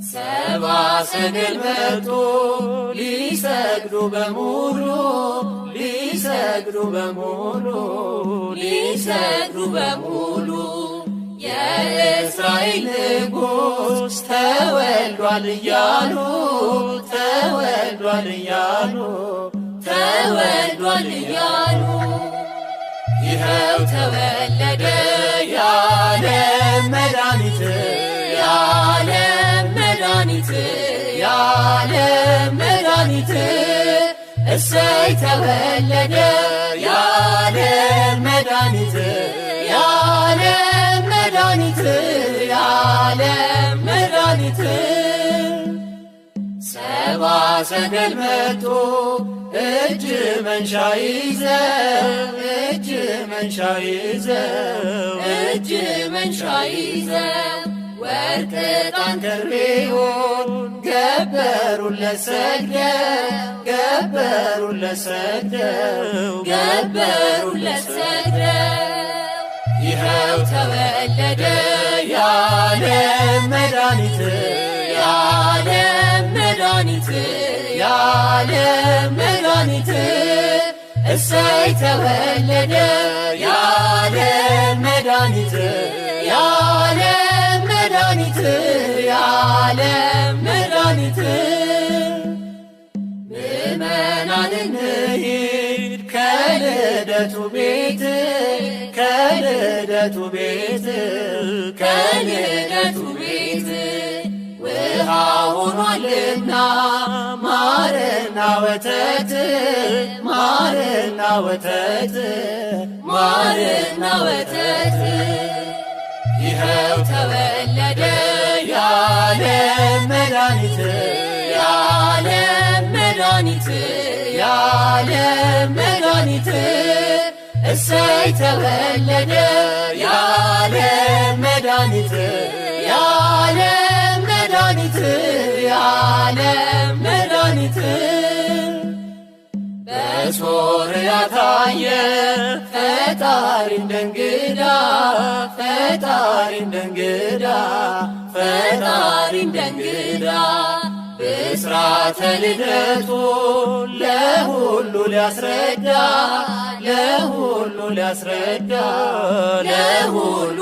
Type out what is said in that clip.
ሰብአ ሰገል መጡ ሊሰግዱ በሙሉ፣ ሊሰግዱ በሙሉ፣ ሊሰግዱ በሙሉ፣ የእስራኤል ንጉሥ ተወልዷል እያሉ፣ ተወልዷል እያሉ፣ ተወልዷል እያሉ። ይኸው ተወለደ የዓለም መድኃኒት፣ የዓለም መድኃኒት፣ የዓለም መድኃኒት። እሰይ ተወለደ የዓለም መድኃኒት፣ የዓለም መድኃኒት፣ የዓለም መድኃኒት። ሰብአ ሰገል መጡ እጅ መንሻ ይዘው፣ እጅ መንሻ ይዘው፣ እጅ መንሻ ይዘው፣ ወርቅ ዕጣን ከርቤውን ገበሩለት ሰግደው፣ ገበሩለት ሰግደው፣ ገበሩለት ሰግደው። ይኸው ተወለደ የዓለም መድኃኒት፣ የዓለም መድኃኒት፣ የዓለም መድኃኒት። እሰይ ተወለደ የዓለም መድኃኒት፣ የዓለም መድኃኒት፣ የዓለም መድኃኒት። ምእመናን እንሂድ ከልደቱ ቤት፣ ከልደቱ ቤት፣ ከልደቱ ቤት፣ ውሃ ሆኗልና ማርና ወተት፣ ማርና ወተት፣ ማርና ወተት። ይኸው ተወለደ የዓለም መድኃኒት፣ የዓለም መድኃኒት፣ የዓለም መድኃኒት። እሰይ ተወለደ የዓለም መድኃኒት፣ የዓለም መድኃኒት፣ የዓለም መድኃኒት። በሶርያ ታየ ፈጣሪ እንደ እንግዳ፣ ፈጣሪ እንደ እንግዳ፣ ፈጣሪ እንደ እንግዳ፣ ብስራተ ልደቱ ለሁሉ ሊያስረዳ፣ ለሁሉ ሊያስረዳ፣ ለሁሉ።